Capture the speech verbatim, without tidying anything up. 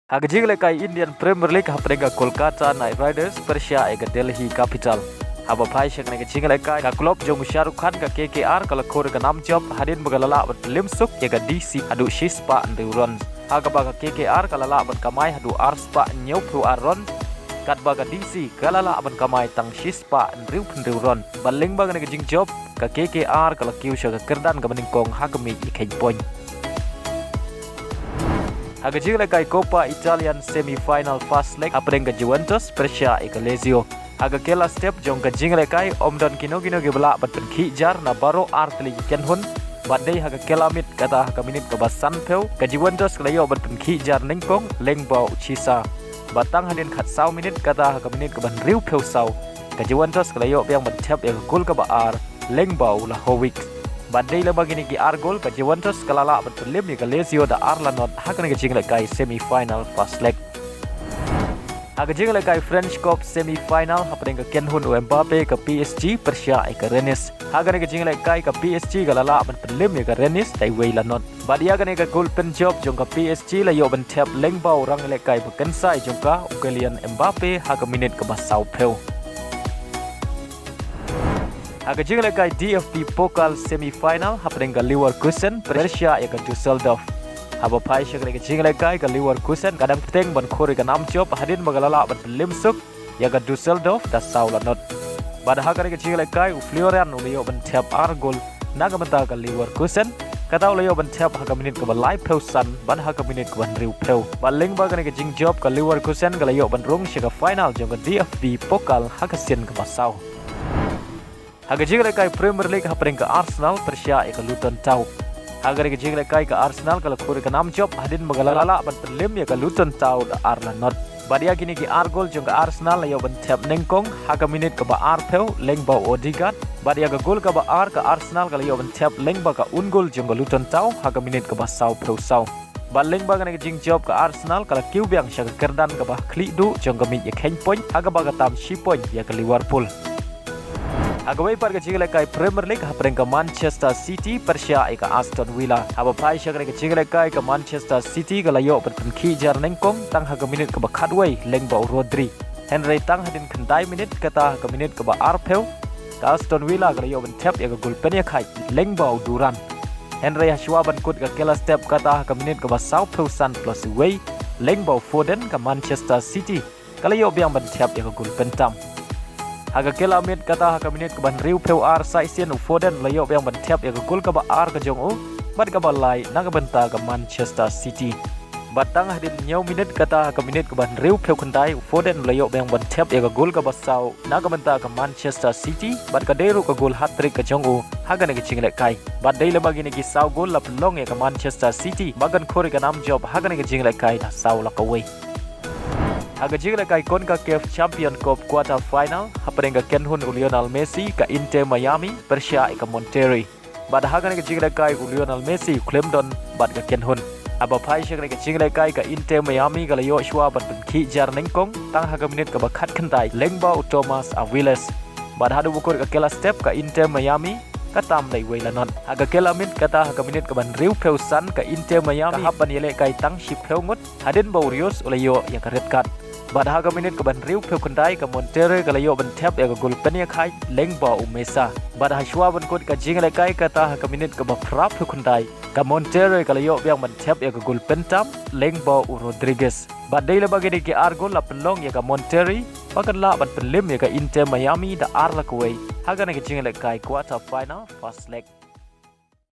Ha ka jingïalehkai Indian Premier League hapdeng ka Kolkata Knight Riders pyrshah ïa ka Delhi Capital. Haba phai sha kane ka jingïalehkai, ka club jong u Shah Rukh Khan ka K K R ka la khur ïa ka nam jop hadien ba ka la lah ban pynlem suk ïa ka D C haduh shispah hynriew runs. Ha kaba ka K K R ka la lah ban kamai haduh arspah hynñiewphew ar runs, katba ka D C ka la lah ban kamai tang shispah hynriewphew hynriew runs. Bad lyngba kane ka jingjop, ka K K R ka la kiew sha ka kyrdan kaba nyngkong ha ka miej ïakheiñ point. Ha ka jingïalehkai Coppa Italian semi-final first leg hapdeng ka Juventus pyrshah ïa ka Lazio. Ha ka kylla step jong ka jingïalehkai, ym don kino kino kiba lah ban pynkhih jar na baroh ar tylli ki kynhun. Bad dei ha ka kylla miet, kata ha ka minit kaba sanphew, ka Juventus ka la ïoh ban pynkhih jar nyngkong lyngba u Chiesa. Bad tang hadien khatsaw minit, kata ha ka minit kaba hynriewphew saw, ka Juventus ka la ïoh biang ban thep ïa ka gol kaba ar lyngba u Vlahovic. Bad dei lyngba kine ki ar gol, ka Juventus ka la lah ban pynlem ïa ka Lazio da ar la not ha kane ka jingïalehkai semi-final first leg. Ha ka jingïalehkai French Cup semi-final hapdeng ka kynhun u Mbappe, ka P S G pyrshah ïa ka Rennes. Ha kane ka jingïalehkai, ka P S G ka la lah ban pynlem ïa ka Rennes da iwei la not. Bad ïa kane ka gol pynjop jong ka P S G la ïoh ban thep lyngba u rangïalehkai ba kynsai jong ka, u Kylian Mbappe, ha ka minit kaba sawphew. Ha ka jingïalehkai D F B Pokal semi-final hapdeng ka Leverkusen pyrshah ïa ka Dusseldorf. Haba phai sha kane ka jingïalehkai, ka Leverkusen ka dang bteng ban khur ïa ka nam jop hadien ba ka la lah ban pynlem suk ïa ka Dusseldorf da saw la not. Bad ha kane ka jingïalehkai, u Florian u la ïoh ban thep ar gol na ka bynta ka Leverkusen, kata u la ïoh ban thep ha ka minit kaba laiphew san bad ha ka minit kaba hynriewphew. Bad lyngba kane ka jingjop, ka Leverkusen ka la ïoh ban rung sha ka final jong ka D F B Pokal ha ka sien kaba saw. Ha ka jingïalehkai Premier League hapdeng ka Arsenal pyrshah ïa ka Luton Town. Ha kane ka jingïalehkai, ka Arsenal ka la khur ïa ka nam jop hadien ba ka la lah ban pynlem ïa ka Luton Town da ar la not. Bad ïa kine ki ar gol jong ka Arsenal la ïoh ban thep nyngkong ha ka minit kaba arphew lyngba u Odegaard. Bad ïa ka gol kaba ar, ka Arsenal ka la ïoh ban thep lyngba ka own goal jong ka Luton Town ha ka minit kaba sawphew saw. Bad lyngba kane ka jingjop, ka Arsenal ka la kiew biang sha ka kyrdan kaba khlieh duh jong ka miej ïakheiñ point, ha kaba ka tam shi point ïa ka Liverpool. Ha kawei pat ka jingïalehkai Premier League hapdeng ka Manchester City pyrshah ïa ka Aston Villa. Haba phai sha kane ka jingïalehkai, ka Manchester City ka la ïoh ban pynkhih jar nyngkong tang ha ka minit kaba khatwei lyngba u Rodri. Hynrei tang hadien khyndai minit, kata ha ka minit kaba arphew, ka Aston Villa ka la ïoh ban thep ïa ka gol pynïakhaid lyngba u Duran. Hynrei hashwa ban kut ka kylla step, kata ha ka minit kaba sawphew san plus wei, lyngba u Foden, ka Manchester City ka la ïoh biang ban thep ïa ka gol pyntam. Ha ka kylla miet, kata ha ka minit kaba hynriewphew ar, sa shisien u Foden u la ïoh biang ban thep ïa ka gol kaba ar ka jong u bad kaba lai na ka bynta ka Manchester City. Bad tang hadien hynñiew minit, kata ha ka minit kaba hynriewphew khyndai, u Foden u la ïoh biang ban thep ïa ka gol kaba saw na ka bynta ka Manchester City, bad ka dei ruh ka gol hat-trick ka jong u ha kane ka jingïalehkai. Bad dei lyngba kine ki saw gol la pynlong ïa ka Manchester City ba kan khur ïa ka nam jop ha kane ka jingïalehkai da saw la kawei. Ha ka jingïalehkai CONCACAF Champion Cup quarter final hapdeng ka kynhun u Lionel Messi, ka Inter Miami pyrshah ïa ka Monterrey. Bad ha kane ka jingïalehkai, u Lionel Messi u khlem don bad ka kynhun. Haba phai sha kane ka jingïalehkai, ka Inter Miami ka la ïoh shuwa ban pynkhih jar nyngkong tang ha ka minit kaba khatkhyndai lyngba u Thomas Aviles. Bad haduh ba kut ka kylla step, ka Inter Miami ka tam da iwei la not. Ha ka kylla miet, kata ha ka minit kaba hynriewphew san, ka Inter Miami ka hap ban ïalehkai tang shiphew ngut hadien ba u Rios u la ïoh ïa ka red card. Bad ha ka minit kaba hynriewphew khyndai, ka Monterrey ka la ïoh ban thep ïa ka gol pynïakhaid lyngba u Mesa. Bad hashwa ban kut ka jingïalehkai, kata ha ka minit kaba phraphew khyndai, ka Monterrey ka la ïoh biang ban thep ïa ka gol pyntam lyngba u Rodriguez. Bad dei lyngba kine ki ar gol la pynlong ïa ka Monterrey ba kan lah ban pynlem ïa ka Inter Miami da ar la kawei ha kane ka jingïalehkai quarter final first leg.